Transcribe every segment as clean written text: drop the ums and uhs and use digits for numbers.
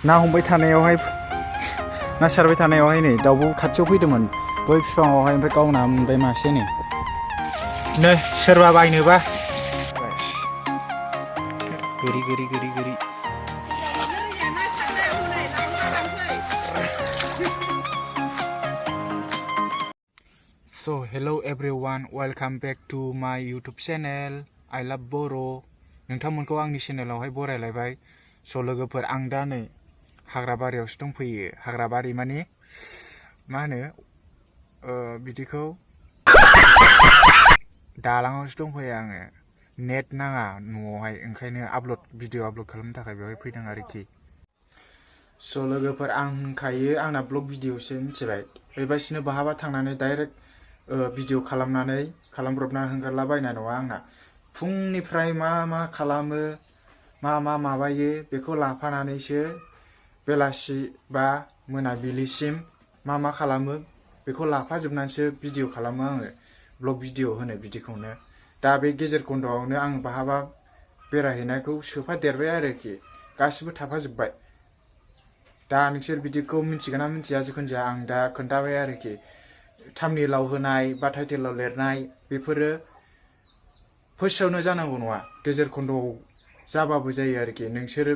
ना हमबाय थानायावहाय ना सारबाय थानायावहाय नै दाउब' खाथियाव फैदोंमोन बै बिफाङावहाय ओमफ्राय गावना मोनबाय मासे नै सोरबा बायनोबा गोरि गोरि गोरि गोरि So hello everyone, welcome back to my YouTube channel. I love बर' नोंथांमोनखौ आंनि चेनेलावहाय बरायलायबाय। स' लोगोफोर आं दा नै हाग्राबारियावसो दंफैयो। हाग्राबारि माने मा होनो बिदिखौ दालाङावसो दंफैयो आङो। नेट नाङा न'आवहाय, ओंखायनो भिडिअ आपल'ड खालामनो थाखाय बेवहाय फैदों आरोखि। स' लोगोफोर आं होनखायो आंना ब्लग भिडिअसो मिथिबाय। बेबायदिनो बहाबा थांनानै डाइरेक्ट भिडिअ खालामब्रबना हगारलाबायनाय नङा आंना। फुंनिफ्राय मा खालामो मा माबायो बेखौ लाफानानैसो बेलासि बा मोनाबिलिसिम मा खालामो बेखौ लाफाजोबनानैसो भिडिअ खालामो आङो। ब्लग भिडिअ होनो बिदिखौनो। दा बे गेजेर खन्द'आवनो आं बहाबा बेरायहैनायखौ सोफादेरबाय आरोखि, गासिबो थाफाजोब्बाय। दा नोंसोर बिदिखौ मिथिगोन ना मिथिया, जिखुनु जाया आं दा खोन्थाबाय आरोखि। थाम्बनेइलाव होनाय बा टाइटेलाव लिरनाय बेफोरो फार्स्टआवनो जानांगौ नङा, गेजेर खन्द'आव जाबाबो जायो आरोखि। नोंसोरो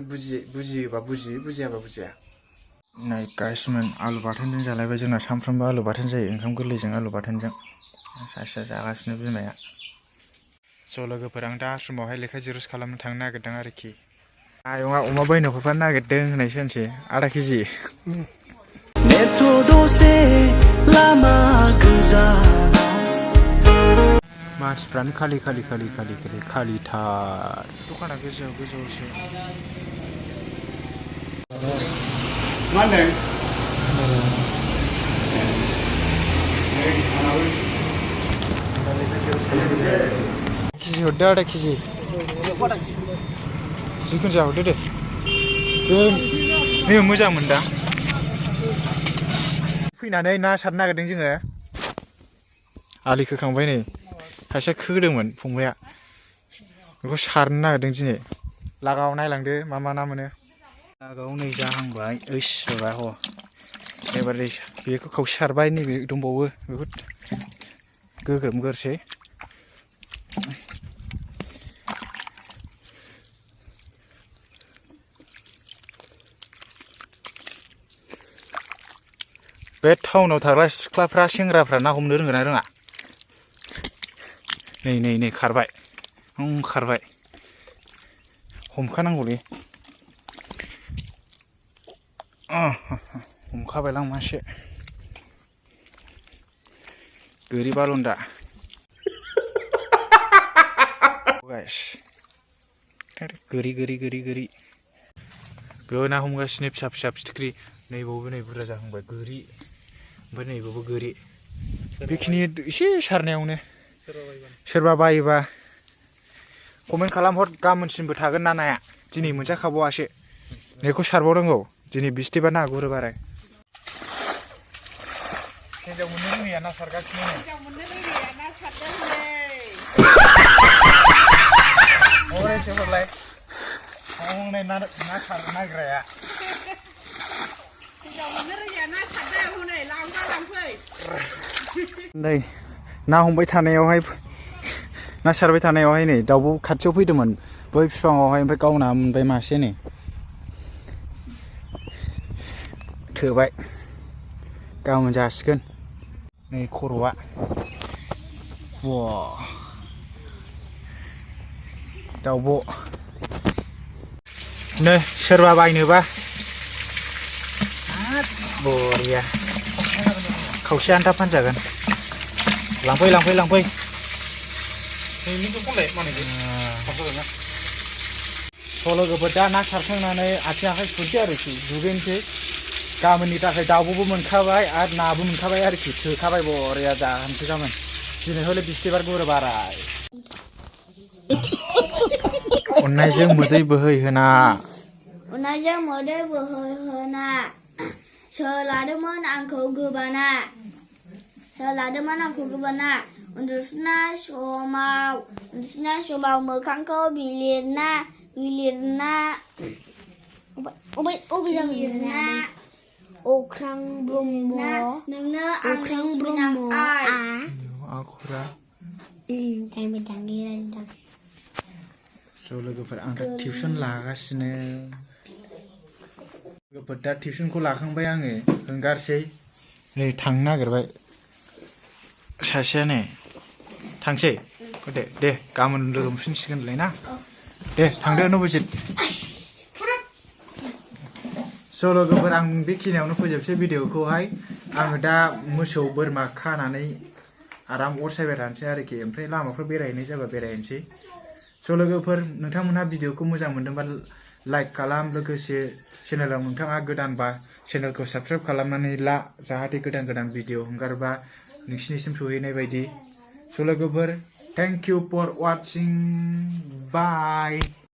बुजियोबा बुजियो, बुजियाबा बुजिया। नाय गाइसमोन, आलु बाथोनजों जालायबाय। जोंना सानफ्रामबो आलु बाथोन जायो, ओंखाम गोरलैजों आलु बाथोनजों। सासेया जागासिनो बिमाया। स' लोगोफोर आं दा आश्रमावहाय लेखा जिर'स खालामनो थांनो नागिरदों आरोखि। आयंआ अमा बायनो हरफानो नागिरदों होननायसो होनसै, आधा केजि। मानसिफ्रानो खालिथार। दखाना गोजौआवसो। मा होनदों? केजि हरदो, आधा केजि। जिखुनु जाया हरदो दे। नै मोजां मोनदां। फैनानै ना सारनो नागिरदों जोङो। आलि खोखांबाय नै, सासेया खोदोंमोन फंबाया, बेखौ सारनो नागिरदों दिनै। लागाव नायलांदो मा ना मोनो। लागाव नै जाहांबाय। ओइस जाबाय ह। एबार बेखौ खावसे सारबाय, नैबे दंबावो बेखौ गोग्रोमगोरसै। बे टाउनाव थाग्रा सिख्लाफ्रा सेंग्राफ्रा ना हमनो रोंगोन ना रोङा? नै खारबाय, खारबाय। हमखानांगौलै। हमखाबायलां मासे। गोरि बालन्दा। गोरि। बेयाव ना हमगासिनो फिसा फिथिख्रि। नैबावबो नै बुरजा जाहांबाय गोरि। ओमफ्राय नैबावबो गोरि। बेखिनि एसे सारनायावनो सोरबा बायोबा कमेन्ट खालामहर। गाबोनसिमबो थागोन ना नाया। दिनै मोनजाखाबावासो। बेखौ सारबावनांगौ। दिनै बिस्थिबार ना गुरु बाराय। हिन्जाव मोननो रोङैया ना सारगासिनो। हिन्जाव मोननो रोङैया ना सारदों हनै। हरलाय हनै ना सारनो नागिरग्राया। हिन्जाव मोननो रोङैया ना सारदों हनै, लांफै। नै ना हमबाय थानायावहाय, ना सारबाय थानायावहाय नै दाउब' खाथियाव फैदोंमोन बै बिफाङावहाय, ओमफ्राय गावना मोनबाय मासे नै। थोबाय, गाबोन जासिगोन। नै खर'आ। दाउब'। नै सोरबा बायनोबा बरिया खावसे आन्था फानजागोन। लांफै। स' लोगोफोर दा ना सारखांनानै आथिं आखाइ सुनोसै आरोखि, दुगैनोसै। गाबोननि थाखाय दाउब'बो मोनखाबाय आरो नाबो मोनखाबाय आरोखि, थोखाबाय बरिया जानोसै गाबोन। दिनै हले बिस्थिबार गुरु बाराय। अननायजों मोदै बोहैहोना सोलादोंमोन आंखौ गोबाना उन्दुसुनाय समाव मोखांखौ बिलिरना Irna Okrang Bromo Nengna Okrang Angkis Bromo Minang A Akura Tang bedang dang so लोगोफोर आं दा टिउसन लागासिनो लोगोफोर दा टिउसनखौ लाखांबाय आङो ओंगारसै नै थांनो नागिरबाय सासेया नै थांसै दे गाबोन लोगो मोनफिनसिगोनलाय ना दे थांदो नबजित स' लोगोफोर आं बेखिनियावनो फोजोबसै भिडिअखौहाय आङो दा मोसौ बोरमा खानानै आराम अर सायबाय थानोसै आरोखि ओमफ्राय लामाफ्राव बेरायहैनाय जाबा बेरायहैनोसै स' लोगोफोर नोंथांमोनहा भिडिअखौ मोजां मोनदोंबा लाइक खालाम लोगोसे चेनेलाव नोंथाङा गोदानबा चेनेलखौ साबस्क्राइब खालामनानै ला जाहाथे गोदान भिडिअ हगारबा नोंसिनिसिम सहैनाय बायदि स' लोगोफोर thank you for watching bye